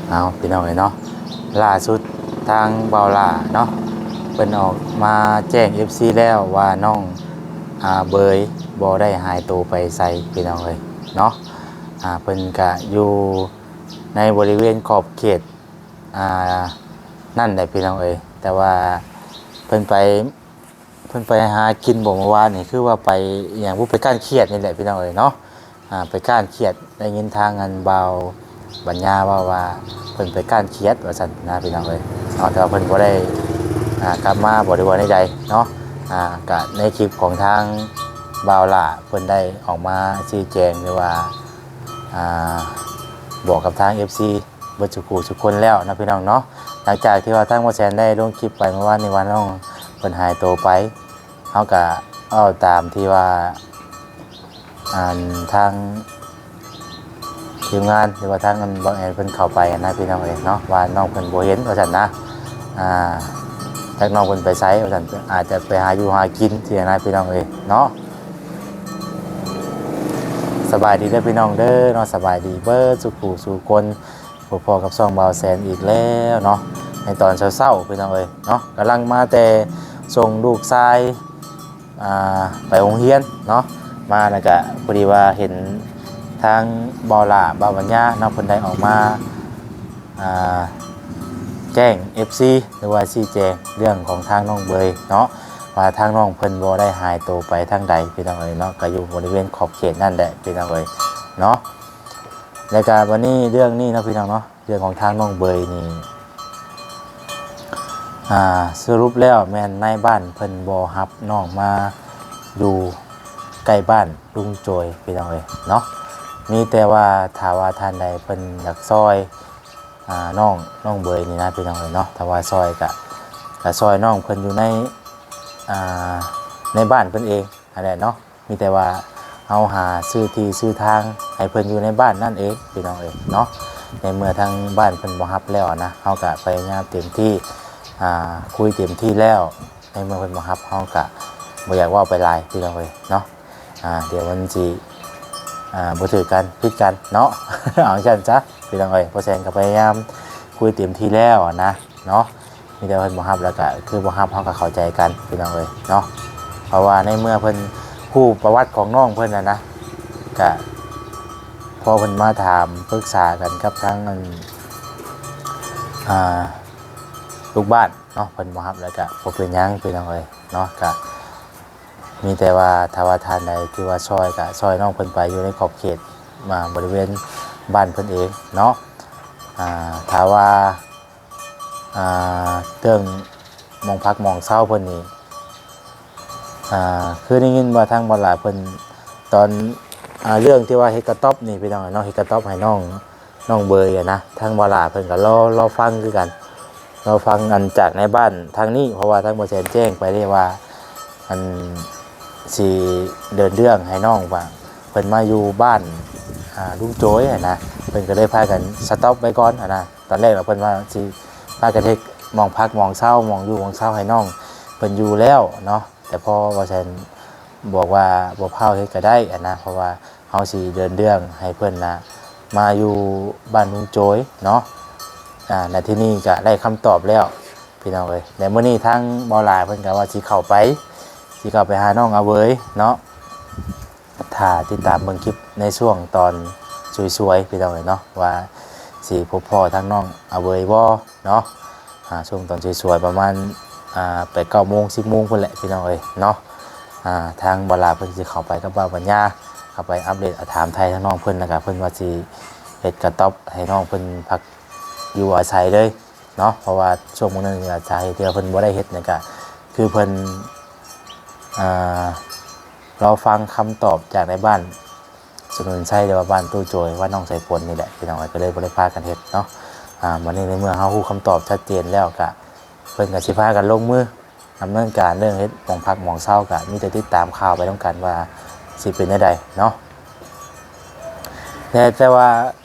ເອົາ ພີ່ນ້ອງເອີຍເນາະ, ລ່າສຸດທາງບ່າວຫຼ້າເນາະ ເພິ່ນອອກມາແຈ້ງເອັຟຊີແລ້ວວ່ານ້ອງ ອາ ເບີຍບໍ່ໄດ້ຫາຍໂຕໄປໃສ ພີ່ນ້ອງເອີຍເນາະ. ອາ ເພິ່ນກະຢູ່ໃນບໍລິເວນຂອບເຂດ ອາ ນັ້ນແຫຼະ ພີ່ນ້ອງເອີຍ, ແຕ່ວ່າເພິ່ນໄປ ເພິ່ນໄປຫາກິນບໍ່ ເມື່ອວານນີ້ ຄືວ່າໄປອີ່ຫຍັງບຸ ໄປກ້ານຂຽດນີ້ແຫຼະ ພີ່ນ້ອງເອີຍເນາະ. ອາ ໄປກ້ານຂຽດ ໄດ້ຍິນທາງອັນບ່າວບັນຍາເວົ້າວ່າ ເພິ່ນໄປກ້ານຂຽດວ່າຊັ້ນນະ ພີ່ນ້ອງເອີຍເນາະ, ແຕ່ວ່າເພິ່ນບໍ່ໄດ້ ອາ ກັບມາບໍລິເວນໃດເນາະ. ອາ ກະໃນຄລິບຂອງທາງບ່າວຫຼ້າ ເພິ່ນໄດ້ອອກມາຊີ້ແຈງ ຫຼືວ່າ ອາ ບອກກັບທາງເອັຟຊີ ເບິດສູ່ຜູ້ສູ່ຄົນແລ້ວເນາະ ພີ່ນ້ອງເນາະ. ຫຼັງຈາກທີ່ວ່າທາງບ່າວແສນໄດ້ລົງຄລິບໄປເມື່ອວານນີ້ວ່ານ້ອງເພິ່ນຫາຍໂຕໄປ, ເຮົາກະເວົ້າຕາມທີ່ວ່າ ອັນ ທາງທີມງານ ຫຼືວ່າທາງອັນບ່າວແອນເພິ່ນເຂົ້າໄປນະ ພີ່ນ້ອງເອີຍເນາະ, ວ່ານ້ອງເພິ່ນບໍ່ເຫັນວ່າຊັ້ນນະ. ອາ ຈັກນ້ອງເພິ່ນໄປໃສວ່າຊັ້ນ, ອາດຈະໄປຫາຢູ່ຫາກິນຊີ້ນະ ພີ່ນ້ອງເອີຍເນາະ. ສະບາຍດີເດີພີ່ນ້ອງເດີເນາະ, ສະບາຍດີເບິດສູ່ຜູ້ສູ່ຄົນ. ພົບພໍ້ກັບຊ່ອງບ່າວແສນອີກແລ້ວເນາະ ໃນຕອນເຊົ້າໆ ພີ່ນ້ອງເອີຍເນາະ. ກຳລັງມາແຕ່ສົ່ງລູກຊາຍ ອາ ໄປໂຮງຮຽນເນາະ, ມາແລ້ວກະພໍດີວ່າເຫັນທາງບ່າວຫຼ້າ ບ່າວບັນຍາເນາະ ເພິ່ນໄດ້ອອກມາ ອາ ແຈ້ງເອັຟຊີ ຫຼືວ່າຊີ້ແຈງເລື່ອງຂອງທາງນ້ອງເບີຍເນາະ ວ່າທາງນ້ອງເພິ່ນບໍ່ໄດ້ຫາຍໂຕໄປທາງໃດ ພີ່ນ້ອງເອີຍເນາະ, ກະຢູ່ບໍລິເວນຂອບເຂດນັ້ນແຫຼະ ພີ່ນ້ອງເອີຍເນາະ. ແລ້ວກະບັດນີ້ເລື່ອງນີ້ເນາະ ພີ່ນ້ອງເນາະ, ເລື່ອງຂອງທາງນ້ອງເບີຍນີ້ ອາ ສະຫຼຸບແລ້ວແມ່ນນາຍບ້ານເພິ່ນບໍ່ຮັບນ້ອງມາຢູ່ໃກ້ບ້ານລຸງໂຈຍ ພີ່ນ້ອງເອີຍເນາະ. ມີແຕ່ວ່າຖ້າວ່າທ່ານໃດເພິ່ນຢາກຊ່ອຍ ອາ ນ້ອງ ນ້ອງເບີຍນີ້ນະ ພີ່ນ້ອງເອີຍເນາະ, ຖ້າວ່າຊ່ອຍກະ ກະຊ່ອຍນ້ອງເພິ່ນຢູ່ໃນ ອາ ໃນບ້ານເພິ່ນເອງຫັ້ນແຫຼະເນາະ. ມີແຕ່ວ່າເຮົາຫາຊື້ທີ່ຊື້ທາງໃຫ້ເພິ່ນຢູ່ໃນບ້ານນັ້ນເອງ ພີ່ນ້ອງເອີຍເນາະ. ໃນເມື່ອທາງບ້ານເພິ່ນບໍ່ຮັບແລ້ວນະ, ເຮົາກະພະຍາຍາມເຕັມທີ່ ອາ ຄຸຍເຕັມທີ່ແລ້ວ. ໃນເມື່ອເພິ່ນບໍ່ຮັບ ເຮົາກະບໍ່ຢາກເວົ້າໄປຫຼາຍ ພີ່ນ້ອງເອີຍເນາະ. ອາ ດຽວມັນຊິ ອາ ບໍ່ຖືກກັນ ຜິດກັນເນາະ. ເອົາຈັ່ງຊັ້ນຊະ ພີ່ນ້ອງເອີຍ, ບ່າວແສນກະພະຍາຍາມຄຸຍເຕັມທີ່ແລ້ວນະເນາະ. ມີແຕ່ເພິ່ນບໍ່ຮັບ ແລ້ວກະຄືບໍ່ຮັບ ເຮົາກະເຂົ້າໃຈກັນ ພີ່ນ້ອງເອີຍເນາະ. ເພາະວ່າໃນເມື່ອເພິ່ນຮູ້ປະຫວັດຂອງນ້ອງເພິ່ນຫັ້ນນະ, ກະພໍເພິ່ນມາຖາມປຶກສາກັນກັບທາງອັນ ອາ ລູກບ້ານເນາະ, ເພິ່ນບໍ່ຮັບ ແລ້ວກະບໍ່ເປັນຫຍັງ ພີ່ນ້ອງເອີຍເນາະ. ກະມີແຕ່ວ່າຖ້າວ່າທ່ານໃດທີ່ວ່າຊ່ອຍ ກະຊ່ອຍນ້ອງເພິ່ນໄປຢູ່ໃນຂອບເຂດ ມາ ບໍລິເວນບ້ານເພິ່ນເອງເນາະ. ອາ ຖ້າວ່າ ອາ ເລື່ອງໝ່ອງພັກໝ່ອງເຊົາເພິ່ນນີ້ ອາ ຄືໄດ້ຍິນວ່າທາງບ່າວຫຼ້າເພິ່ນ ຕອນ ອາ ເລື່ອງທີ່ວ່າເຮັດກະຕ໊ອບນີ້ ພີ່ນ້ອງເນາະ, ເຮັດກະຕ໊ອບໃຫ້ນ້ອງ ນ້ອງເບີຍຫັ້ນນະ, ທາງບ່າວຫຼ້າເພິ່ນກະລໍ ລໍຟັງຄືກັນ, ລໍຟັງອັນຈາກໃນບ້ານທາງນີ້, ເພາະວ່າທາງບ່າວແສນແຈ້ງໄປເດ້ວ່າ ອັນ ຊິເດີນເລື່ອງໃຫ້ນ້ອງວ່າ ເພິ່ນມາຢູ່ບ້ານ ອາ ລຸງໂຈຍຫັ້ນນະ, ເພິ່ນກະເລີຍພາກັນສະຕັອບໄວ້ກ່ອນຫັ້ນນະ. ຕອນແລກລະເພິ່ນວ່າຊິພາກັນເຮັດໝ່ອງພັກໝ່ອງເຊົາ ໝ່ອງຢູ່ໝ່ອງເຊົາໃຫ້ນ້ອງເພິ່ນຢູ່ແລ້ວເນາະ, ແຕ່ພໍບ່າວແສນບອກວ່າບໍ່ພາວເຮັດກະໄດ້ຫັ້ນນະ, ເພາະວ່າເຮົາຊິເດີນເລື່ອງໃຫ້ເພິ່ນນະມາຢູ່ບ້ານລຸງໂຈຍເນາະ. ອາ ແລະ ທີ່ນີ້ກະໄດ້ຄຳຕອບແລ້ວ ພີ່ນ້ອງເອີຍ. ແລະ ມື້ນີ້ທາງບ່າວຫຼ້າເພິ່ນກະວ່າຊິເຂົ້າໄປ ຊິເຂົ້າໄປຫານ້ອງອາເຫວີຍເນາະ. ຖ້າຕິດຕາມເບິ່ງຄລິບໃນຊ່ວງຕອນສວຍໆ ພີ່ນ້ອງເອີຍເນາະ ວ່າຊິພົບພໍ້ທາງນ້ອງອາເຫວີຍບໍ່ເນາະ. ອາ ຊ່ວງຕອນສວຍໆ ປະມານ ອາ ແປດເກົ້າໂມງ ສິບໂມງພຸ້ນແຫຼະ ພີ່ນ້ອງເອີຍເນາະ. ອາ ທາງບ່າວຫຼ້າເພິ່ນຊິເຂົ້າໄປກັບບ່າວບັນຍາ ເຂົ້າໄປອັບເດດ ອາ ຖາມໄຖ່ທາງນ້ອງເພິ່ນ, ແລ້ວກະເພິ່ນວ່າຊິເຮັດກະຕ໊ອບໃຫ້ນ້ອງເພິ່ນພັກຢູ່ອາໄສເລີຍເນາະ, ເພາະວ່າຊ່ວງມື້ໜຶ່ງ ອາ ສາເຫດທີ່ວ່າເພິ່ນບໍ່ໄດ້ເຮັດນັ້ນກະຄືເພິ່ນ ອາ ລໍຟັງຄຳຕອບຈາກໃນບ້ານ ສະໜຸນໄຊ ຫຼືວ່າບ້ານຕູ້ໂຈຍ ບ້ານໜອງໄຊຝົນນີ້ແຫຼະ ພີ່ນ້ອງເອີຍ, ກະເລີຍບໍ່ໄດ້ພາກັນເຮັດເນາະ. ອາ ບັດນີ້ໃນເມື່ອເຮົາຮູ້ຄຳຕອບຊັດເຈນແລ້ວ ກະເພິ່ນກະຊິພາກັນລົງມືດຳເນີນການເລື່ອງເຮັດໝ່ອງພັກໝ່ອງເຊົາ, ກະມີແຕ່ຕິດຕາມຂ່າວໄປນຳກັນວ່າຊິເປັນແນວໃດເນາະ. ແຕ່ ແຕ່ວ່າ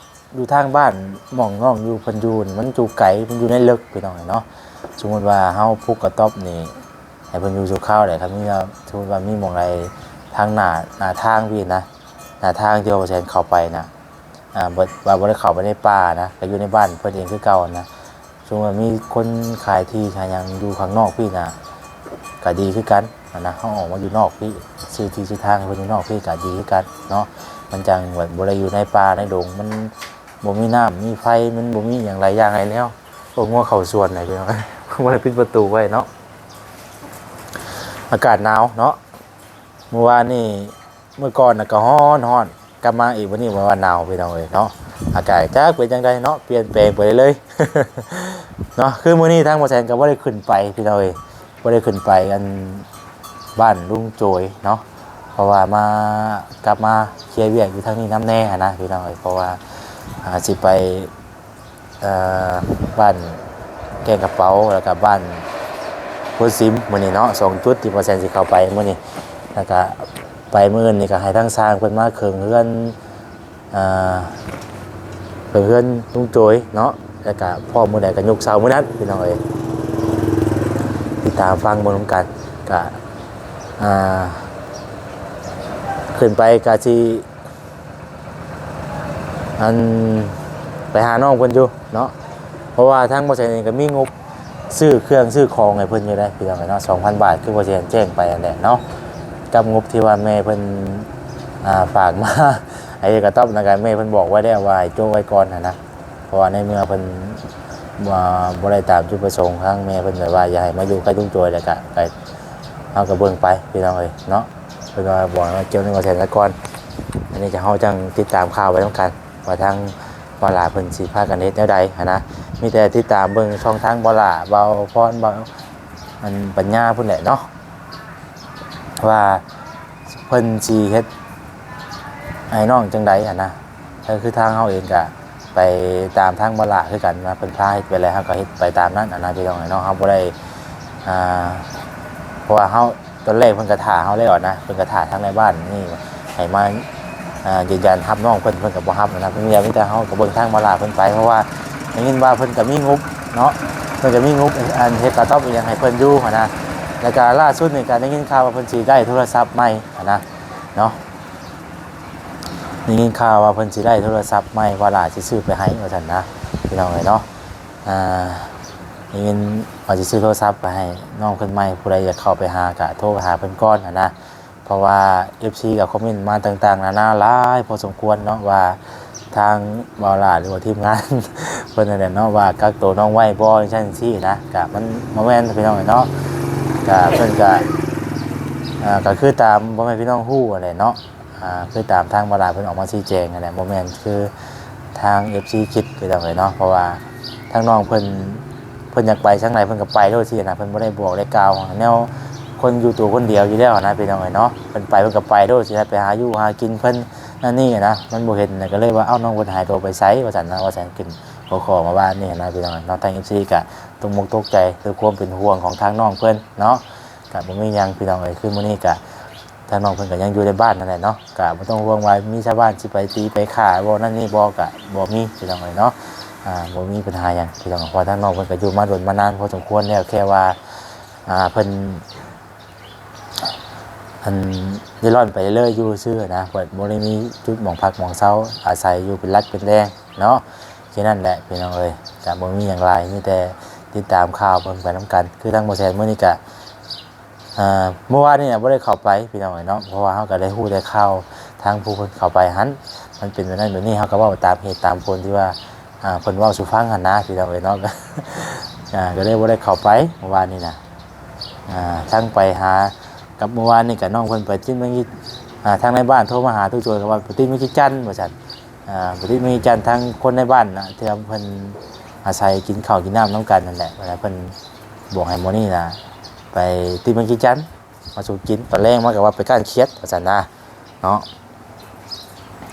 ຢູ່ທາງບ້ານໝ່ອງນ້ອງຢູ່ ເພິ່ນຢູ່ນີ້ ມັນຢູ່ໄກ ມັນຢູ່ໃນເລິກ ພີ່ນ້ອງເອີຍເນາະ. ສົມມຸດວ່າເຮົາຜູກກະຕ໊ອບນີ້ໃຫ້ເພິ່ນຢູ່ຊົ່ວຄາວໄດ້ ຄັນມີວ່າ ສົມມຸດວ່າມີໝ່ອງໃດທາງໜ້າ ໜ້າທາງພີ້ນະ ໜ້າທາງທີ່ວ່າບ່າວແສນເຂົ້າໄປນະ ອ່າ ບໍ່ ວ່າບໍ່ໄດ້ເຂົ້າໄປໃນປ່ານະ ກໍຢູ່ໃນບ້ານເພິ່ນເອງຄືເກົ່ານະ. ສົມມຸດວ່າມີຄົນຂາຍທີ່ຂາຍຫຍັງຢູ່ຂ້າງນອກພີ້ນະ ກໍດີຄືກັນຫັ້ນນະ. ເຮົາອອກມາຢູ່ນອກພີ້ ຊື້ທີ່ຊື້ທາງໃຫ້ເພິ່ນຢູ່ນອກພີ້ກໍດີຄືກັນເນາະ. ມັນຈັ່ງແບບບໍ່ໄດ້ຢູ່ໃນປ່າໃນດົງ ມັນບໍ່ມີນ້ຳມີໄຟ ມັນບໍ່ມີຫຍັງຫຼາຍຢ່າງຫຼາຍແນວ. ໂອ້ ງົວເຂົ້າສວນນະ ພີ່ນ້ອງ ບໍ່ໄດ້ປິດປະຕູໄວ້ເນາະ. ອາກາດໜາວເນາະ ມື້ວານນີ້ ມື້ກ່ອນນະກໍຮ້ອນໆ ກັບມາອີກມື້ນີ້ວ່າໜາວ ພີ່ນ້ອງເອີຍເນາະ. ອາກາດຈັກເປັນຈັ່ງໃດເນາະ ປ່ຽນແປງໄປເລື້ອຍໆ ເນາະ. ຄືມື້ນີ້ທາງບໍ່ແສນກໍບໍ່ໄດ້ຂຶ້ນໄປ ພີ່ນ້ອງເອີຍ ບໍ່ໄດ້ຂຶ້ນໄປອັນ ບ້ານລຸງໂຈຍເນາະ ເພາະວ່າມາ ກັບມາເຄຍວຽກຢູ່ທາງນີ້ນຳແດ່ຫັ້ນນະ ພີ່ນ້ອງເອີຍ. ເພາະວ່າ ອ່າ ຊິໄປ ເອີ ບ້ານແກ້ງກະເປົາ ແລ້ວກະບ້ານໂພນຊິມ ມື້ນີ້ເນາະ ສອງຈຸດທີ່ບໍ່ແສນຊິເຂົ້າໄປມື້ນີ້. ແລ້ວກະໄປມື້ອື່ນນີ້ກະໃຫ້ທາງຊ່າງເພິ່ນມາເຄິ່ງເຮືອນ ອ່າ ເພິ່ນເຮືອນລຸງໂຈຍເນາະ ແລ້ວກະພ້ອມມື້ໃດກະຍົກເສົາມື້ນັ້ນ ພີ່ນ້ອງເອີຍ. ຕິດຕາມຟັງເບິ່ງນຳກັນ ກະ ອ່າ ຂຶ້ນໄປກະຊິ ອັນ ໄປຫານ້ອງເພິ່ນຢູ່ເນາະ ເພາະວ່າທາງບໍ່ແສນເອງກໍມີງົບຊື້ເຄື່ອງຊື້ຂອງໃຫ້ເພິ່ນຢູ່ເດ້ ພີ່ນ້ອງເອີຍເນາະ ສອງພັນບາດ ຄືບໍ່ແສນແຈ້ງໄປຫັ້ນແຫຼະເນາະ ກັບງົບທີ່ວ່າແມ່ເພິ່ນ ອ່າ ຝາກມາໃຫ້ກະຕອບນະ ກະແມ່ເພິ່ນບອກໄວ້ແລ້ວວ່າໃຫ້ໂຈະໄວ້ກ່ອນຫັ້ນນະ. ເພາະວ່າໃນເມື່ອເພິ່ນ ອ່າ ບໍ່ໄດ້ຕາມຈຸດປະສົງ ທາງແມ່ເພິ່ນແບບວ່າຢາກໃຫ້ມາຢູ່ໃກ້ລຸງໂຈຍ ແລ້ວກະ ກະ ເຮົາກະເບິ່ງໄປ ພີ່ນ້ອງເອີຍເນາະ. ເພິ່ນວ່າບອກໃຫ້ມາກ່ຽວນຳບໍ່ແສນສາກ່ອນ. ອັນນີ້ກະເຮົາຈັ່ງຕິດຕາມຂ່າວໄປນຳກັນ ວ່າທາງບ່າວຫຼ້າເພິ່ນຊິພາກັນເຮັດແນວໃດຫັ້ນນະ. ມີແຕ່ຕິດຕາມເບິ່ງຊ່ອງທາງບ່າວຫຼ້າ ບ່າວພອນ ບ່າວ ອັນ ປັນຍາພຸ້ນແຫຼະເນາະ ວ່າເພິ່ນຊິເຮັດໃຫ້ນ້ອງຈັ່ງໃດຫັ້ນນະ. ກໍຄືທາງເຮົາເອງກະໄປຕາມທາງບ່າວຫຼ້າຄືກັນ ວ່າເພິ່ນພາເຮັດໄປແລ້ວ ເຮົາກໍເຮັດໄປຕາມນັ້ນຫັ້ນນະ ພີ່ນ້ອງເອີຍເນາະ. ເຮົາບໍ່ໄດ້ ອ່າ ເພາະວ່າເຮົາ ຕອນແລກເພິ່ນກໍຖ້າເຮົາແລ້ວນະ ເພິ່ນກໍຖ້າທາງນາຍບ້ານນີ້ໃຫ້ມາ ອ່າ ຢືນຢັນຮັບນ້ອງເພິ່ນ ເພິ່ນກໍບໍ່ຮັບນະ. ເພິ່ນມີແຕ່ເຮົາກໍເບິ່ງທາງບ່າວຫຼ້າເພິ່ນໄປ ເພາະວ່າໄດ້ຍິນວ່າເພິ່ນກໍມີງົບເນາະ ເພິ່ນກໍມີງົບ ອັນ ເຮັດກະຕ໊ອບອີ່ຫຍັງໃຫ້ເພິ່ນຢູ່ຫັ້ນນະ. ແລ້ວກໍລ່າສຸດນີ້ກໍໄດ້ຍິນຂ່າວວ່າເພິ່ນຊິໄດ້ໂທລະສັບໃໝ່ຫັ້ນນະເນາະ ໄດ້ຍິນຂ່າວວ່າເພິ່ນຊິໄດ້ໂທລະສັບໃໝ່ ວ່າຫຼານຊິຊື້ໄປໃຫ້ວ່າຊັ້ນນະ ພີ່ນ້ອງເອີຍເນາະ. ອ່າ ໄດ້ຍິນວ່າຊິຊື້ໂທລະສັບໄປໃຫ້ນ້ອງເພິ່ນໃໝ່ ຜູ້ໃດຢາກເຂົ້າໄປຫາກະໂທໄປຫາເພິ່ນກ່ອນຫັ້ນນະ ເພາະວ່າເອັຟຊີກໍຄອມເມັນມາຕ່າງໆນານາຫຼາຍພໍສົມຄວນເນາະ ວ່າທາງບ່າວຫຼ້າ ຫຼືວ່າທີມງານເພິ່ນນັ້ນແຫຼະເນາະ ວ່າກັກໂຕນ້ອງໄວ້ບໍ່ ຈັ່ງຊັ້ນຈັ່ງຊີ້ນະ. ກະມັນບໍ່ແມ່ນ ພີ່ນ້ອງເອີຍເນາະ ກະເພິ່ນກະ ອ່າ ກະຄືຕາມພໍ່ແມ່ພີ່ນ້ອງຮູ້ຫັ້ນແຫຼະເນາະ. ອ່າ ຄືຕາມທາງບ່າວຫຼ້າເພິ່ນອອກມາຊີ້ແຈງຫັ້ນແຫຼະ ບໍ່ແມ່ນຄືທາງເອັຟຊີຄິດ ພີ່ນ້ອງເອີຍເນາະ. ເພາະວ່າທາງນ້ອງເພິ່ນ ເພິ່ນຢາກໄປທາງໃດເພິ່ນກໍໄປໂລດຊີ້ນະ ເພິ່ນບໍ່ໄດ້ບອກໄດ້ກ່າວ ແນວຄົນຢູ່ໂຕຄົນດຽວຢູ່ແລ້ວນະ ພີ່ນ້ອງເອີຍເນາະ. ເພິ່ນໄປເພິ່ນກໍໄປໂລດຊີ້ນະ ໄປຫາຢູ່ຫາກິນເພິ່ນນັ້ນນີ້ນະ ມັນບໍ່ເຫັນນະ ກໍເລີຍວ່າ ເອົ້າ ນ້ອງເພິ່ນຫາຍຕົວໄປໃສວ່າຊັ້ນນະ ວ່າຊັ້ນ ຂຶ້ນຫົວຂໍ້ມາວານນີ້ນະ ພີ່ນ້ອງເນາະ. ທາງເອັຟຊີກໍຕົກມົກຕົກໃຈ ຄືຄວາມເປັນຫ່ວງຂອງທາງນ້ອງເພິ່ນເນາະ. ກໍບໍ່ມີຫຍັງ ພີ່ນ້ອງເອີຍ ຄືມື້ນີ້ກໍ ທາງນ້ອງເພິ່ນກໍຍັງຢູ່ໃນບ້ານນັ້ນແຫຼະເນາະ ກໍບໍ່ຕ້ອງຫ່ວງວ່າມີຊາວບ້ານຊິໄປຕີໄປຂ້າບໍ່ນັ້ນນີ້ບໍ່ ກໍບໍ່ມີ ພີ່ນ້ອງເອີຍເນາະ. ອ່າ ບໍ່ມີບັນຫາຫຍັງ ພີ່ນ້ອງ ເພາະວ່າທາງນ້ອງເພິ່ນກໍຢູ່ມາດົນມານານພໍສົມຄວນແລ້ວ ແຄ່ວ່າ ອ່າ ເພິ່ນ ອັນ ເລລ່ອນໄປເລື້ອຍຢູ່ຊື່ນະ ເພິ່ນບໍ່ໄດ້ມີຈຸດໝ່ອງພັກໝ່ອງເຊົາ ອາໄສຢູ່ເປັນຫຼັກເປັນແຫຼ່ງເນາະ. ແຄ່ນັ້ນແຫຼະ ພີ່ນ້ອງເອີຍ ກໍບໍ່ມີຫຍັງຫຼາຍ ມີແຕ່ຕິດຕາມຂ່າວເບິ່ງໄປນຳກັນ. ຄືທາງບໍ່ແຊນມື້ນີ້ກໍ ອ່າ ເມື່ອວານນີ້ນະບໍ່ໄດ້ເຂົ້າໄປ ພີ່ນ້ອງເອີຍເນາະ ເພາະວ່າເຮົາກໍໄດ້ຮູ້ແຕ່ຂ່າວທາງຜູ້ເພິ່ນເຂົ້າໄປຫັ້ນ ມັນເປັນແບບນັ້ນແບບນີ້ ເຮົາກໍເວົ້າຕາມເຫດຕາມຜົນທີ່ວ່າ ອ່າ ເພິ່ນເວົ້າສູ່ຟັງຫັ້ນນະ ພີ່ນ້ອງເອີຍເນາະ. ກໍ ອ່າ ກໍເລີຍບໍ່ໄດ້ເຂົ້າໄປເມື່ອວານນີ້ນະ. ອ່າ ທັງໄປຫາກັບເມື່ອວານນີ້ກໍນ້ອງເພິ່ນໄປຕິດເມືອງ ອ່າ ທາງໃນບ້ານໂທມາຫາຕູ້ໂຈຍ ກໍວ່າໄປຕິດເມືອງຈັນ ວ່າຊັ້ນ. ອ່າ ບໍ່ໄດ້ມີຈັນ ທາງຄົນໃນບ້ານນະ ທີ່ວ່າເພິ່ນອາໄສກິນເຂົ້າກິນນ້ຳນຳກັນນັ້ນແຫຼະ ເພິ່ນບອກໃຫ້ໝໍນີ້ນະ ໄປຕິດມັນກິນຈັນ ມາສູ່ກິນ ຕອນແລງມາກໍວ່າໄປກ້ານຂຽດ ວ່າຊັ້ນນະເນາະ.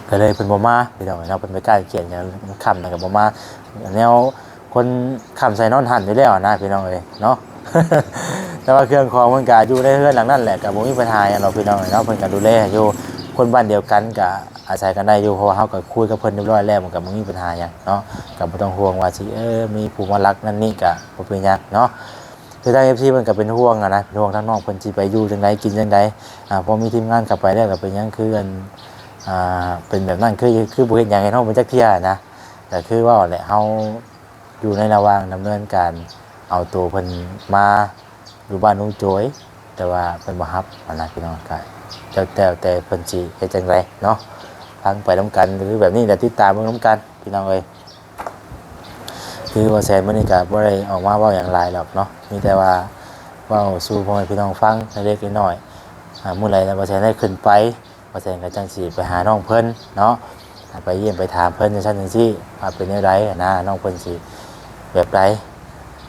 ກໍເລີຍເພິ່ນບໍ່ມາ ພີ່ນ້ອງເນາະ ເພິ່ນໄປກ້ານຂຽດ ຍາມຄ່ຳແລ້ວກໍບໍ່ມາ ແນວ ຄົນຄ້ຳໃສ່ນອນຫັ້ນຢູ່ແລ້ວນະ ພີ່ນ້ອງເອີຍເນາະ. ແຕ່ວ່າເຄື່ອງຂອງເພິ່ນກະຢູ່ໃນເຮືອນຫຼັງນັ້ນແຫຼະ ກະບໍ່ມີບັນຫາຫຍັງດອກ ພີ່ນ້ອງເອີຍເນາະ ເພິ່ນກະດູແລໃຫ້ຢູ່ ຄົນບ້ານດຽວກັນກະອາໄສກັນໄດ້ຢູ່ ເພາະວ່າເຮົາກະຄຸຍກັບເພິ່ນຮຽບຮ້ອຍແລ້ວ ມັນກະບໍ່ມີບັນຫາຫຍັງເນາະ ກະບໍ່ຕ້ອງຫ່ວງວ່າຊິ ເອີ ມີຜູ້ມາລັກນັ້ນນີ້ກະບໍ່ເປັນຫຍັງເນາະ. ຄືທາງເອັຟຊີເພິ່ນກະເປັນຫ່ວງຫັ້ນນະ ເປັນຫ່ວງທາງນ້ອງເພິ່ນຊິໄປຢູ່ຈັ່ງໃດ ກິນຈັ່ງໃດ ອ່າ ພໍມີທີມງານເຂົ້າໄປແລ້ວກະເປັນຫຍັງ ຄືອັນ ອ່າ ເປັນແບບນັ້ນ ຄື ຄືບໍ່ເຮັດຫຍັງໃຫ້ນ້ອງເພິ່ນຈັກເທື່ອນະ. ກໍຄືເວົ້າແຫຼະ ເຮົາຢູ່ໃນລະຫວ່າງດຳເນີນການເອົາໂຕເພິ່ນມາຢູ່ບ້ານລຸງໂຈຍ ແຕ່ວ່າເພິ່ນບໍ່ຮັບຫັ້ນນະພີ່ນ້ອງ. ກໍແລ້ວແຕ່ ແຕ່ເພິ່ນຊິເຮັດຈັ່ງໃດເນາະ ຟັງໄປນຳກັນ. ຄືແບບນີ້ແຫຼະ ຕິດຕາມເບິ່ງນຳກັນພີ່ນ້ອງເອີຍ. ຄືບ່າວແສນມື້ນີ້ກໍບໍ່ໄດ້ອອກມາເວົ້າຫຍັງຫຼາຍດອກເນາະ ມີແຕ່ວ່າເວົ້າສູ່ພໍ່ແມ່ພີ່ນ້ອງຟັງເລັກໆນ້ອຍໆ. ອ່າ ມື້ໃດແລ້ວບ່າວແສນໄດ້ຂຶ້ນໄປ ບ່າວແສນກໍຈັ່ງຊິໄປຫານ້ອງເພິ່ນເນາະ ໄປຢ້ຽມໄປຖາມເພິ່ນຈັ່ງຊັ້ນຈັ່ງຊີ້ ວ່າເປັນແນວໃດຫັ້ນນະ ນ້ອງເພິ່ນຊິແບບໃດ.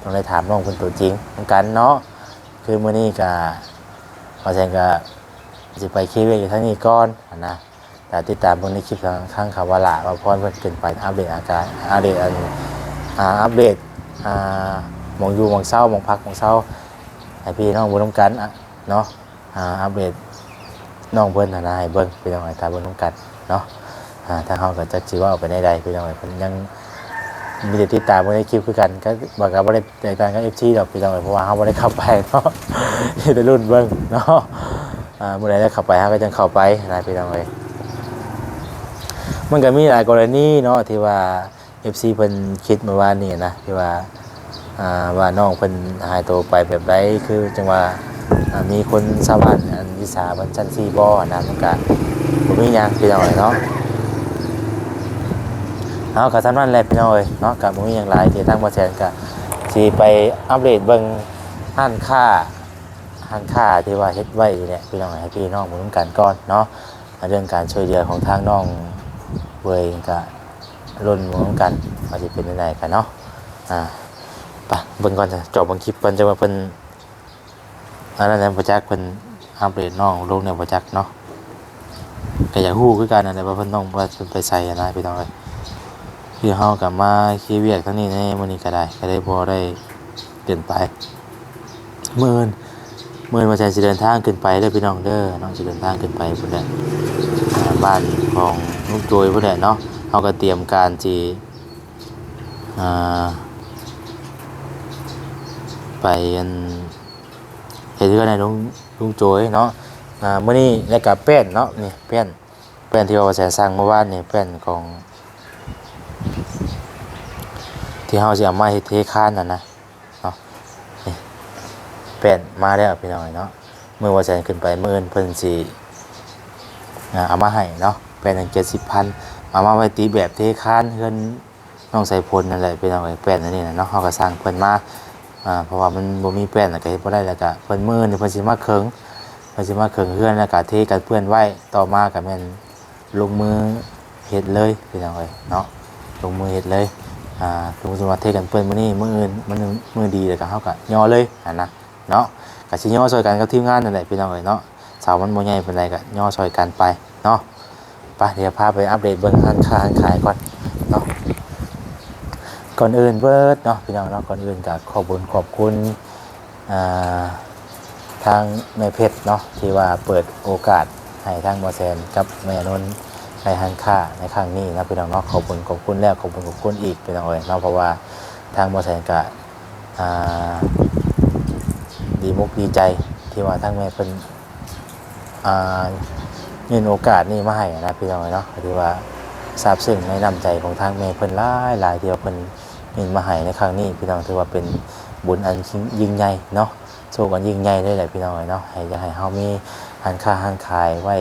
ຕ້ອງໄດ້ຖາມນ້ອງເພິ່ນຕົວຈິງນຳກັນເນາະ. ຄືມື້ນີ້ກໍ ບ່າວແສນກໍຊິໄປເຄວຽກຢູ່ທາງນີ້ກ່ອນຫັ້ນນະ. ແຕ່ຕິດຕາມເບິ່ງໃນຄລິບທາງ ທາງຄຳວ່າຫຼ້າວ່າພອນເພິ່ນຂຶ້ນໄປອັບເດດອາການ ອັບເດດອັນ ອ່າ ອັບເດດ ອ່າ ໝ່ອງຢູ່ໝ່ອງເຊົາ ໝ່ອງພັກໝ່ອງເຊົາ ໃຫ້ພີ່ນ້ອງເບິ່ງນຳກັນ ອ່າ ເນາະ. ອ່າ ອັບເດດນ້ອງເພິ່ນຫັ້ນນະ ໃຫ້ເບິ່ງພີ່ນ້ອງ ໃຫ້ຖ້າເບິ່ງນຳກັນເນາະ. ອ່າ ທາງເຮົາກໍຈັກຊິເວົ້າໄປແນວໃດພີ່ນ້ອງເອີຍ ເພິ່ນຍັງມີແຕ່ຕິດຕາມເບິ່ງໃນຄລິບຄືກັນ. ກໍວ່າກໍບໍ່ໄດ້ແຕກຕ່າງກັບເອັຟຊີດອກພີ່ນ້ອງເອີຍ ເພາະວ່າເຮົາບໍ່ໄດ້ເຂົ້າໄປເນາະ ມີແຕ່ລຸ້ນເບິ່ງເນາະ. ອ່າ ມື້ໃດໄດ້ເຂົ້າໄປ ເຮົາກໍຈັ່ງເຂົ້າໄປນະພີ່ນ້ອງເອີຍ. ມັນກໍມີຫຼາຍກໍລະນີເນາະ ທີ່ວ່າ ເອັຟຊີເພິ່ນຄິດເມື່ອວານນີ້ນະ ທີ່ວ່າ ອ່າ ວ່ານ້ອງເພິ່ນຫາຍໂຕໄປແບບໃດ ຄືຈັ່ງວ່າ ອ່າ ມີຄົນຊາວບ້ານອັນວິສາເພິ່ນຊັ້ນຊີ້ບໍ່ນະ. ມັນກະບໍ່ມີຫຍັງພີ່ນ້ອງເອີຍເນາະ. ເອົາ ກະສ່ຳນັ້ນແຫຼະພີ່ນ້ອງເອີຍເນາະ ກະບໍ່ມີຫຍັງຫຼາຍ. ທີ່ທາງບ່າວແສນກະຊິໄປອັບເດດເບິ່ງຮ້ານຄ້າ ຮ້ານຄ້າທີ່ວ່າເຮັດໄວ້ນີ້ແຫຼະພີ່ນ້ອງ ໃຫ້ພີ່ນ້ອງເບິ່ງນຳກັນກ່ອນເນາະ. ເລື່ອງການຊ່ວຍເຫຼືອຂອງທາງນ້ອງເວີຍກະ ລຸ້ນເບິ່ງນຳກັນວ່າຊິເປັນຈັ່ງໃດກັນເນາະ. ອ່າ ໄປເບິ່ງກ່ອນ ຈະເບິ່ງຄລິບກ່ອນ ຈະວ່າເພິ່ນ ອັນນັ້ນແຫຼະ ບໍ່ຈັກເພິ່ນອັບເດດນ້ອງລົງແນວບໍ່ຈັກເນາະ. ກໍຢາກຮູ້ຄືກັນນັ້ນແຫຼະວ່າເພິ່ນຕ້ອງ ວ່າເພິ່ນໄປໃສຫັ້ນນະພີ່ນ້ອງເອີຍ. ຄືເຮົາກໍມາເຄວຽກທາງນີ້ແດ່ ມື້ນີ້ກໍໄດ້ ກໍເລີຍບໍ່ໄດ້ຂຶ້ນໄປ. ມື້ອື່ນ ມື້ອື່ນວ່າແສນຊິເດີນທາງຂຶ້ນໄປເດີພີ່ນ້ອງເດີເນາະ ຊິເດີນທາງຂຶ້ນໄປພຸ້ນແຫຼະ ອ່າ ບ້ານຂອງລຸງໂຈຍພຸ້ນແຫຼະເນາະ. ເຮົາກໍຕຽມການຊິ ອ່າ ໄປອັນ ເຮັດເຮືອນໃຫ້ລຸງ ລຸງໂຈຍເນາະ. ອ່າ ມື້ນີ້ ແລ້ວກໍແປ້ນເນາະ ນີ້ແປ້ນ ແປ້ນທີ່ວ່າແສນສັ່ງເມື່ອວານນີ້ ແປ້ນຂອງ ທີ່ເຮົາຊິເອົາມາເຮັດເທຄານຫັ້ນນະ ເນາະ. ນີ້ແປ້ນມາແລ້ວພີ່ນ້ອງເອີຍເນາະ. ມື້ວ່າແສນຂຶ້ນໄປ ມື້ອື່ນເພິ່ນຊິ ອ່າ ເອົາມາໃຫ້ເນາະ ແປ້ນໜຶ່ງເຈັດສິບພັນ ເອົາມາໄວ້ຕີແບບເທຄານເຮືອນນ້ອງສາຍຝົນນັ້ນແຫຼະພີ່ນ້ອງເອີຍ. ແປ້ນອັນນີ້ນະເນາະ ເຮົາກໍສັ່ງເພິ່ນມາ ອ່າ ເພາະວ່າມັນບໍ່ມີແປ້ນ ແລ້ວກໍເຮັດບໍ່ໄດ້ ແລ້ວກໍເພິ່ນ ມື້ອື່ນເພິ່ນຊິມາເຄິ່ງ ເພິ່ນຊິມາເຄິ່ງເຮືອນ ແລ້ວກໍເທກັນເປື້ອນໄວ້. ຕໍ່ມາກໍແມ່ນລົງມື ເຮັດເລີຍພີ່ນ້ອງເອີຍເນາະ ລົງມືເຮັດເລີຍ. ອ່າ ສົມມຸດວ່າເທກັນເປື້ອນມື້ນີ້ ມື້ອື່ນມັນມື້ດີ ແລ້ວກໍເຮົາກໍຍໍເລີຍຫັ້ນນະເນາະ. ກໍຊິຍໍຊ່ອຍກັນກັບທີມງານນັ້ນແຫຼະພີ່ນ້ອງເອີຍເນາະ. ເສົາມັນບໍ່ໃຫຍ່ປານໃດ ກໍຍໍຊ່ອຍກັນໄປເນາະ. ໄປ ດຽວພາໄປອັບເດດເບິ່ງຮ້ານຄ້າຮ້ານຂາຍກ່ອນເນາະ. ກ່ອນອື່ນເບີດເນາະ ພີ່ນ້ອງເນາະ ກ່ອນອື່ນກໍຂອບບຸນຂອບຄຸນ ອ່າ ທາງແມ່ເພັດເນາະ ທີ່ວ່າເປີດໂອກາດໃຫ້ທາງບ່າວແສນກັບແມ່ນົນໄດ້ຮ້ານຄ້າໃນຄັ້ງນີ້ນະພີ່ນ້ອງເນາະ. ຂອບຄຸນຂອບຄຸນແລ້ວ ຂອບຄຸນຂອບຄຸນອີກພີ່ນ້ອງເອີຍເນາະ ເພາະວ່າທາງບ່າວແສນກະ ອ່າ ດີມົກດີໃຈທີ່ວ່າທາງແມ່ເພິ່ນ ອ່າ ຍື່ນໂອກາດນີ້ມາໃຫ້ນະພີ່ນ້ອງເອີຍເນາະ. ກໍຖືວ່າຊາບຊຶ້ງໃນນ້ຳໃຈຂອງທາງແມ່ເພິ່ນຫຼາຍໆ ທີ່ວ່າເພິ່ນຍື່ນມາໃຫ້ໃນຄັ້ງນີ້ພີ່ນ້ອງ. ຖືວ່າເປັນບຸນອັນຍິ່ງໃຫຍ່ເນາະ ໂຊກອັນຍິ່ງໃຫຍ່ເລີຍແຫຼະພີ່ນ້ອງເອີຍເນາະ. ໃຫ້ ຢາກໃຫ້ເຮົາມີຮ້ານຄ້າຮ້ານຂາຍໄວ້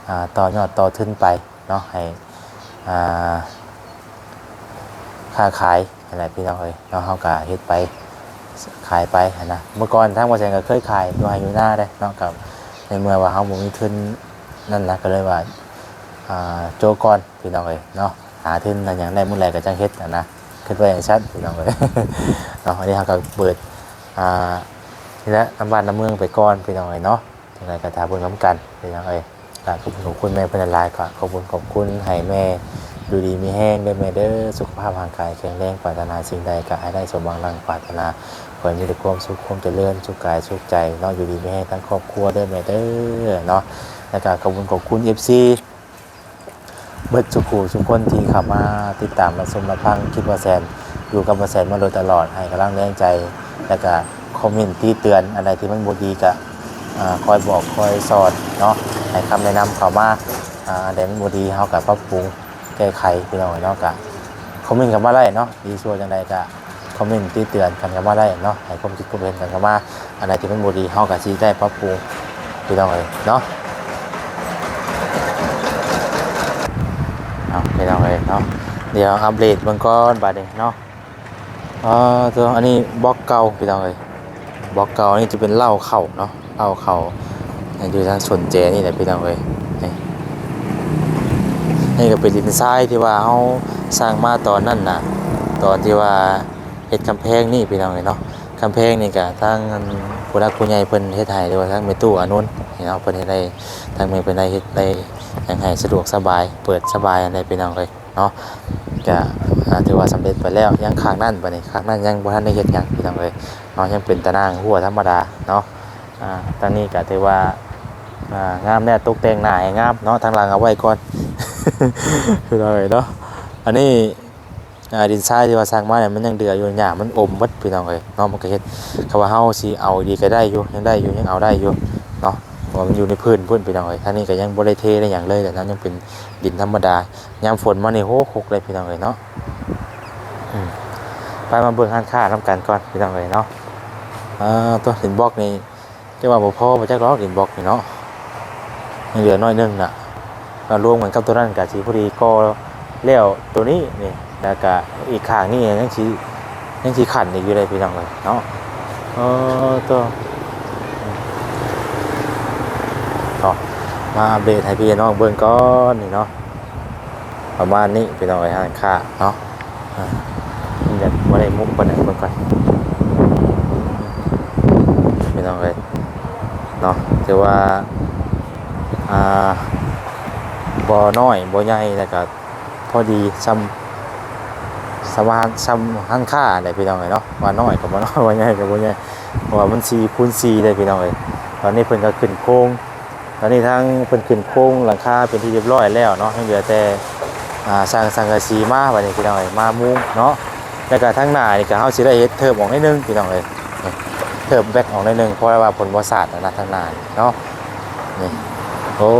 ອ່າ ຕໍ່ຍອດຕໍ່ທຶນໄປເນາະ ໃຫ້ ອ່າ ຄ້າຂາຍຫັ້ນແຫຼະພີ່ນ້ອງເອີຍເນາະ. ເຮົາກໍເຮັດໄປຂາຍໄປຫັ້ນນະ. ເມື່ອກ່ອນທາງບ່າວແສນກໍເຄີຍຂາຍຢູ່ໄຮ່ຢູ່ນາເດ້ເນາະ ກໍໃນເມື່ອວ່າເຮົາບໍ່ມີທຶນນັ້ນນະ ກໍເລີຍວ່າ ອ່າ ໂຈະກ່ອນພີ່ນ້ອງເອີຍເນາະ. ຫາທຶນຫາຫຍັງໄດ້ມື້ໃດກໍຈັ່ງເຮັດຫັ້ນນະ ຄິດວ່າຈັ່ງຊັ້ນພີ່ນ້ອງເອີຍເນາະ. ອັນນີ້ເຮົາກໍເປີດ ອ່າ ນີ້ແຫຼະ ນຳບ້ານນຳເມືອງໄປກ່ອນພີ່ນ້ອງເອີຍເນາະ. ຈັ່ງໃດກໍຖ້າເບິ່ງນຳກັນພີ່ນ້ອງເອີຍ. ກໍຂອບຄຸນຂອບຄຸນແມ່ເພິ່ນຫຼາຍໆ ກໍຂອບຄຸນຂອບຄຸນ ໃຫ້ແມ່ຢູ່ດີມີແຮງເດີແມ່ເດີ ສຸຂະພາບຮ່າງກາຍແຂງແຮງ ປາດຖະໜາສິ່ງໃດກໍໃຫ້ໄດ້ສົມຫວັງດັ່ງປາດຖະໜາ ຂໍໃຫ້ມີແຕ່ຄວາມສຸກຄວາມຈະເລີນ ສຸກກາຍສຸກໃຈເນາະ ຢູ່ດີມີແຮງທັງຄອບຄົວເດີແມ່ເດີເນາະ. ແລ້ວກໍຂອບຄຸນຂອບຄຸນເອັຟຊີ ເບິດສູ່ຜູ້ສູ່ຄົນທີ່ເຂົ້າມາຕິດຕາມຮັບຊົມຮັບຟັງຄລິບບ່າວແສນ ຢູ່ກັບບ່າວແສນມາໂດຍຕະຫຼອດ ໃຫ້ກຳລັງແຮງໃຈ ແລ້ວກະຄອມເມັນຕິເຕືອນ ອັນໃດທີ່ມັນບໍ່ດີກະ ອ່າ ຄອຍບອກຄອຍສອນເນາະ ໃຫ້ຄຳແນະນຳເຂົ້າມາ ອັນໃດມັນບໍ່ດີເຮົາກໍປັບປຸງແກ້ໄຂ ພີ່ນ້ອງເອີຍເນາະ. ກໍຄອມເມັນກັນມາໄດ້ເນາະ ດີຊົ່ວຈັ່ງໃດກໍຄອມເມັນຕິເຕືອນກັນກັນມາໄດ້ເນາະ ໃຫ້ຄວາມຄິດຄວາມເຫັນກັນເຂົ້າມາ. ອັນໃດທີ່ມັນບໍ່ດີເຮົາກໍຊິໄດ້ປັບປຸງ ພີ່ນ້ອງເອີຍເນາະ. ເອົາ ພີ່ນ້ອງເອີຍເນາະ ດຽວອັບເດດເບິ່ງກ່ອນບາດນີ້ເນາະ. ເອີ ຕົວອັນນີ້ບລັອກເກົ່າ ພີ່ນ້ອງເອີຍ. ບລັອກເກົ່ານີ້ຈະເປັນເລົ້າເຂົ້າເນາະ ເລົ້າເຂົ້າຢູ່ທາງສວນແຈນີ້ແຫຼະ ພີ່ນ້ອງເອີຍ. ນີ້ ນີ້ກໍເປັນດິນຊາຍທີ່ວ່າເຮົາສ້າງມາຕອນນັ້ນນະ ຕອນທີ່ວ່າເຮັດກຳແພງນີ້ ພີ່ນ້ອງເອີຍເນາະ. ກຳແພງນີ້ກໍທາງອັນຜູ້ຫຼັກຜູ້ໃຫຍ່ເພິ່ນເຮັດໃຫ້ ຫຼືວ່າທາງແມ່ຕູ້ອານຸນນີ້ເນາະ ເພິ່ນເຮັດໃຫ້ ທາງແມ່ເພິ່ນໄດ້ເຮັດໄດ້ຫຍັງໃຫ້ສະດວກສະບາຍ ເປີດສະບາຍຫັ້ນແຫຼະ ພີ່ນ້ອງເອີຍ. ເນາະ ກະ ອ່າ ຖືວ່າສຳເລັດໄປແລ້ວ. ຍັງຂ້າງນັ້ນ ບາດນີ້ຂ້າງນັ້ນຍັງບໍ່ທັນໄດ້ເຮັດຫຍັງ ພີ່ນ້ອງເອີຍເນາະ ຍັງເປັນຕາໜ່າງຮົ້ວທຳມະດາເນາະ. ອ່າ ທາງນີ້ກະຖືວ່າ ອ່າ ງາມແລ້ວ ຕົກແຕ່ງໜ້າໃຫ້ງາມເນາະ. ທາງຫຼັງເອົາໄວ້ກ່ອນ ພີ່ນ້ອງເອີຍເນາະ. ອັນນີ້ ອ່າ ດິນຊາຍທີ່ວ່າສ້າງມານີ້ ມັນຍັງເດືອຢູ່ ຫຍ້າມັນອົມເບິດ ພີ່ນ້ອງເອີຍເນາະ. ມັນກະເຮັດ ຄຳວ່າເຮົາຊິເອົາດີກະໄດ້ຢູ່ ຍັງໄດ້ຢູ່ ຍັງເອົາໄດ້ຢູ່ເນາະ ເພາະວ່າມັນຢູ່ໃນພື້ນພຸ້ນ ພີ່ນ້ອງເອີຍ. ທາງນີ້ກະຍັງບໍ່ໄດ້ເທໄດ້ຫຍັງເລີຍແຫຼະເນາະ ຍັງເປັນດິນທຳມະດາ. ຍາມຝົນມານີ້ ໂອ້ ຮົກເລີຍ ພີ່ນ້ອງເອີຍເນາະ. ອືມ ໄປມາເບິ່ງຮ້ານຄ້ານຳກັນກ່ອນ ພີ່ນ້ອງເອີຍເນາະ. ເອີ ຕົວຫີນບລັອກນີ້ ແຕ່ວ່າບໍ່ພໍບໍ່ຈັກດອກ ດິນບລັອກນີ້ເນາະ ຍັງເຫຼືອໜ້ອຍໜຶ່ງນະ. ກໍລວມກັນກັບຕົວນັ້ນກໍຊິພໍດີກໍ່ແລ້ວຕົວນີ້ນີ້ ແລ້ວກໍອີກຂ້າງນີ້ຍັງຊິ ຍັງຊິຂັນອີກຢູ່ເດ້ ພີ່ນ້ອງເອີຍເນາະ. ເອີ ຕົວ ເນາະ ມາອັບເດດໃຫ້ພີ່ນ້ອງເບິ່ງກ່ອນນີ້ເນາະ. ປະມານນີ້ ພີ່ນ້ອງເອີຍ ຮ້ານຄ້າເນາະ. ອ່າ ມັນຍັງບໍ່ໄດ້ມຸກປານໃດ ເບິ່ງກ່ອນ ພີ່ນ້ອງເອີຍເນາະ. ຖືວ່າ ອ່າ ບໍ່ນ້ອຍບໍ່ໃຫຍ່ ແລ້ວກໍພໍດີ ສ່ຳ ສ່ຳຮ້ານ ສ່ຳຮ້ານຄ້າແຫຼະ ພີ່ນ້ອງເອີຍເນາະ. ວ່ານ້ອຍກໍບໍ່ນ້ອຍ ວ່າໃຫຍ່ກໍບໍ່ໃຫຍ່ ເພາະວ່າມັນສີ່ຄູນສີ່ເດ້ ພີ່ນ້ອງເອີຍ. ຕອນນີ້ເພິ່ນກໍຂຶ້ນໂຄງ ຕອນນີ້ທາງເພິ່ນຂຶ້ນໂຄງຫຼັງຄາເປັນທີ່ຮຽບຮ້ອຍແລ້ວເນາະ ຍັງເຫຼືອແຕ່ ອ່າ ສ້າງສັງກະສີມາ ບາດນີ້ ພີ່ນ້ອງເອີຍ ມາມຸງເນາະ. ແລ້ວກໍທາງໜ້ານີ້ກໍເຮົາຊິໄດ້ເຮັດເທີບອອກໜ້ອຍໜຶ່ງ ພີ່ນ້ອງເອີຍ ນີ້ ເທີບແບັກອອກໜ້ອຍໜຶ່ງ ເພາະວ່າຝົນບໍ່ສາດນະ ທາງໜ້ານີ້ເນາະ. ນີ້ ໂອ້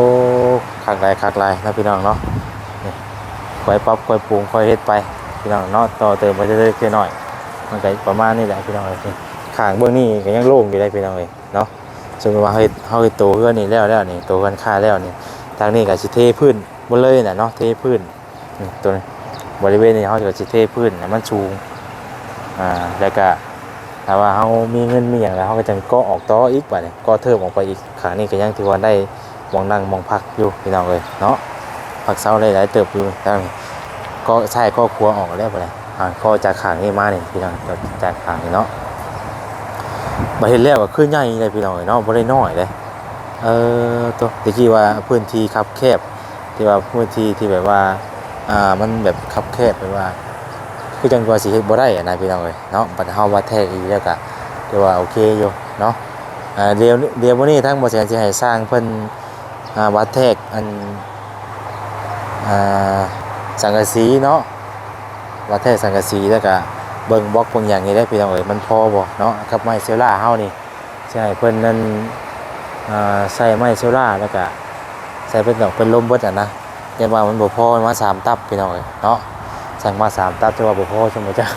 ຄັກຫຼາຍ ຄັກຫຼາຍເນາະ ພີ່ນ້ອງເນາະ. ນີ້ ຄ່ອຍປັບຄ່ອຍປຸງຄ່ອຍເຮັດໄປ ພີ່ນ້ອງເນາະ ຕໍ່ເຕີມໄປເລັກໆນ້ອຍໆ. ມັນກໍປະມານນີ້ແຫຼະ ພີ່ນ້ອງເອີຍ. ຂ້າງເບື້ອງນີ້ກໍຍັງໂລ່ງຢູ່ເດ້ ພີ່ນ້ອງເອີຍເນາະ. ສົມມຸດວ່າເຮົາເຮັດ ເຮົາເຮັດໂຕເຮືອນນີ້ແລ້ວ ແລ້ວນີ້ ໂຕເຮືອນຄາແລ້ວນີ້ ທາງນີ້ກໍຊິເທພື້ນໝົດເລີຍນະເນາະ ເທພື້ນ ນີ້ ໂຕນີ້ ບໍລິເວນນີ້ເຮົາກໍຊິເທພື້ນໃຫ້ມັນສູງ. ອ່າ ແລ້ວກໍຖ້າວ່າເຮົາມີເງິນມີຫຍັງແລ້ວ ເຮົາກໍຈັ່ງກໍ່ອອກຕໍ່ອີກ ບາດນີ້ກໍ່ເທີບອອກໄປອີກ. ຂ້າງນີ້ກໍຍັງຖືວ່າໄດ້ໝ່ອງນັ່ງໝ່ອງພັກຢູ່ ພີ່ນ້ອງເອີຍເນາະ ພັກເຊົາໄດ້ຫຼາຍເຕີບຢູ່. ທາງ ກໍຊ້າຍກໍຂວາອອກແລ້ວ ບາດນີ້ ອ່າ ກໍຈາກຂ້າງນີ້ມານີ້ ພີ່ນ້ອງ ຈາກຂ້າງນີ້ເນາະ. ບາດເຮັດແລ້ວກໍຄືໃຫຍ່ເດ້ ພີ່ນ້ອງເອີຍເນາະ ບໍ່ໄດ້ນ້ອຍເດ້. ເອີ ໂຕ ແຕ່ກີ້ວ່າພື້ນທີ່ຄັບແຄບ ທີ່ວ່າພື້ນທີ່ທີ່ແບບວ່າ ອ່າ ມັນແບບຄັບແຄບ ແບບວ່າຄືຈັ່ງວ່າຊິເຮັດບໍ່ໄດ້ຫັ້ນນະ ພີ່ນ້ອງເອີຍເນາະ. ບັດເຮົາວັດແທກອີກແລ້ວກໍຖືວ່າໂອເຄຢູ່ເນາະ. ອ່າ ດຽວ ດຽວມື້ນີ້ທາງບໍ່ແສນຊິໃຫ້ຊ່າງເພິ່ນ ອ່າ ວັດແທກອັນ ອ່າ ສັງກະສີເນາະ ວັດແທກສັງກະສີ ແລ້ວກະເບິ່ງບລັອກເບິ່ງຫຍັງນີ້ແຫຼະ ພີ່ນ້ອງເອີຍ ມັນພໍບໍ່ເນາະ ກັບໄມ້ເຊວລາເຮົານີ້. ຊິໃຫ້ເພິ່ນນັ້ນ ອ່າ ໃສ່ໄມ້ເຊວລາ ແລ້ວກະໃສ່ເປັນດອກເປັນລົມເບິດຫັ້ນນະ. ແຕ່ວ່າມັນບໍ່ພໍ ມາສາມຕັບ ພີ່ນ້ອງເອີຍເນາະ ສັ່ງມາສາມຕັບ ແຕ່ວ່າບໍ່ພໍຊັ້ນບໍ່ຈັກ.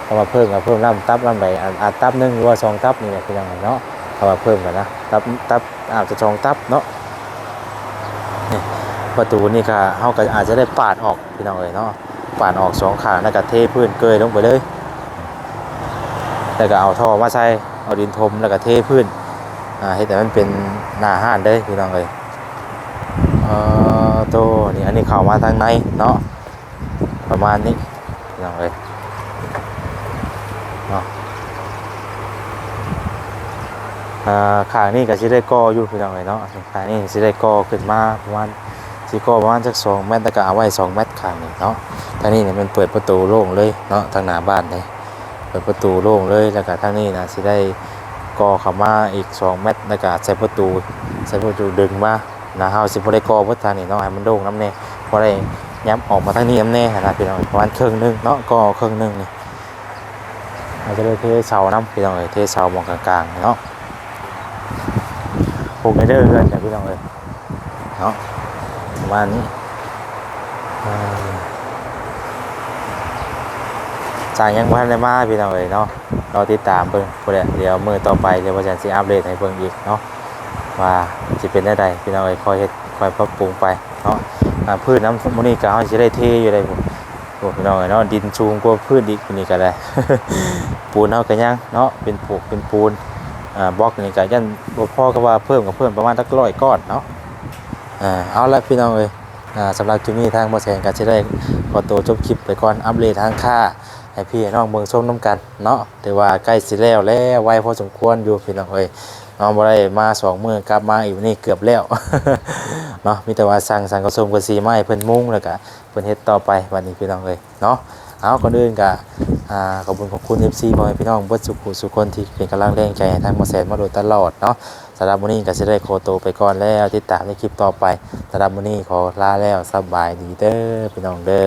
ຖ້າວ່າເພີ່ມກໍເພີ່ມລຳຕັບລຳໃດ ອາດ ອາດຕັບໜຶ່ງ ຫຼືວ່າສອງຕັບນີ້ແຫຼະ ພີ່ນ້ອງເອີຍເນາະ. ຖ້າວ່າເພີ່ມກໍນະ ຕັບ ຕັບ ອາດຈະສອງຕັບເນາະ. ນີ້ປະຕູນີ້ກໍ ເຮົາກໍອາດຈະໄດ້ປາດອອກ ພີ່ນ້ອງເອີຍເນາະ ປາດອອກສອງຂ້າງ ແລ້ວກໍເທພື້ນເກີຍລົງໄປເລີຍ ແລ້ວກໍເອົາທໍ່ມາໃສ່ ເອົາດິນຖົມ ແລ້ວກໍເທພື້ນ ອ່າ ເຮັດໃຫ້ມັນເປັນໜ້າຮ້ານເລີຍ ພີ່ນ້ອງເອີຍ. ເອີ ໂຕນີ້ ອັນນີ້ເຂົ້າມາທາງໃນເນາະ ປະມານນີ້ ພີ່ນ້ອງເອີຍເນາະ. ອ່າ ຂ້າງນີ້ກໍຊິໄດ້ກໍ່ຢູ່ ພີ່ນ້ອງເອີຍເນາະ ຂ້າງນີ້ຊິໄດ້ກໍ່ຂຶ້ນມາປະມານ ຊິກໍ່ປະມານຈັກສອງແມັດ ແລ້ວກໍເອົາໄວ້ສອງແມັດຂ້າງນີ້ເນາະ. ທາງນີ້ນີ້ແມ່ນເປີດປະຕູໂລ່ງເລີຍເນາະ ທາງໜ້າບ້ານນີ້ ເປີດປະຕູໂລ່ງເລີຍ. ແລ້ວກໍທາງນີ້ນະ ຊິໄດ້ກໍ່ເຂົ້າມາອີກສອງແມັດ ແລ້ວກໍໃສ່ປະຕູ ໃສ່ປະຕູດຶງມານະ. ເຮົາຊິບໍ່ໄດ້ກໍ່ເບິດທາງນີ້ເນາະ ໃຫ້ມັນໂລ່ງນຳແດ່ ພໍໄດ້ຫຍັບອອກມາທາງນີ້ນຳແດ່ຫັ້ນນະ ພີ່ນ້ອງ ປະມານເຄິ່ງໜຶ່ງເນາະ ກໍ່ເຄິ່ງໜຶ່ງນີ້. ເຮົາຈະໄດ້ເທເສົານຳ ພີ່ນ້ອງເອີຍ ເທເສົາໝ່ອງກາງໆເນາະ. ໂອ້ ໃນເດີເຮືອນກັນ ພີ່ນ້ອງເອີຍເນາະ. ປະມານນີ້ ເອີ ຊ່າງຍັງບໍ່ທັນໄດ້ມາພີ່ນ້ອງເອີຍເນາະ ລໍຕິດຕາມເບິ່ງພຸ້ນແຫຼະ ດຽວມື້ຕໍ່ໄປດຽວບ່າວແສນຊິອັບເດດໃຫ້ເບິ່ງອີກເນາະ ວ່າຊິເປັນແນວໃດພີ່ນ້ອງເອີຍ ຄ່ອຍເຮັດຄ່ອຍປັບປຸງໄປເນາະ ອ່າ ພື້ນນຳມື້ນີ້ກະເຮົາຊິໄດ້ເທຢູ່ໃດ໋ພຸ້ນ ໂອ້ ພີ່ນ້ອງເອີຍເນາະ ດິນສູງກວ່າພື້ນອີກ ນີ້ກະໄດ້ ປູນເຮົາກະຍັງເນາະ ເປັນປູກເປັນປູນ ອ່າ ບລັອກນີ້ກະຍັງບໍ່ພໍ ກະວ່າເພີ່ມກະເພີ່ມປະມານຈັກຮ້ອຍກ້ອນເນາະ ອ່າ ເອົາລະພີ່ນ້ອງເອີຍ ອ່າ ສຳລັບຄລິບນີ້ທາງບ່າວແສນກະຊິໄດ້ຂໍໂຕຈົບຄລິບໄປກ່ອນ ອັບເດດທາງຄ້າໃຫ້ພີ່ໃຫ້ນ້ອງເບິ່ງຊົມນຳກັນເນາະ ຖືວ່າໃກ້ຊິແລ້ວແລ້ວ ໄວພໍສົມຄວນຢູ່ພີ່ນ້ອງເອີຍເນາະ ບໍ່ໄດ້ມາສອງມື້ ກັບມາອີກນີ້ເກືອບແລ້ວເນາະ ມີແຕ່ວ່າສັ່ງສັງກະສົມກະສີມາໃຫ້ເພິ່ນມຸງ ແລ້ວກະເພິ່ນເຮັດຕໍ່ໄປບັດນີ້ພີ່ນ້ອງເອີຍ ເນາະ ເອົາ ກ່ອນອື່ນກະ ອ່າ ຂອບຄຸນຂອບຄຸນເອັຟຊີພໍ່ແມ່ພີ່ນ້ອງເບິດສູ່ຜູ້ສູ່ຄົນທີ່ເປັນກຳລັງແຮງໃຈໃຫ້ທາງບ່າວແສນມາໂດຍຕະຫຼອດເນາະ ສຳລັບມື້ນີ້ກະຊິໄດ້ຂໍໂຕໄປກ່ອນແລ້ວ ຕິດຕາມໃນຄລິບຕໍ່ໄປ ສຳລັບມື້ນີ້ຂໍລາແລ້ວ ສະບາຍດີເດີພີ່ນ້ອງເດີ.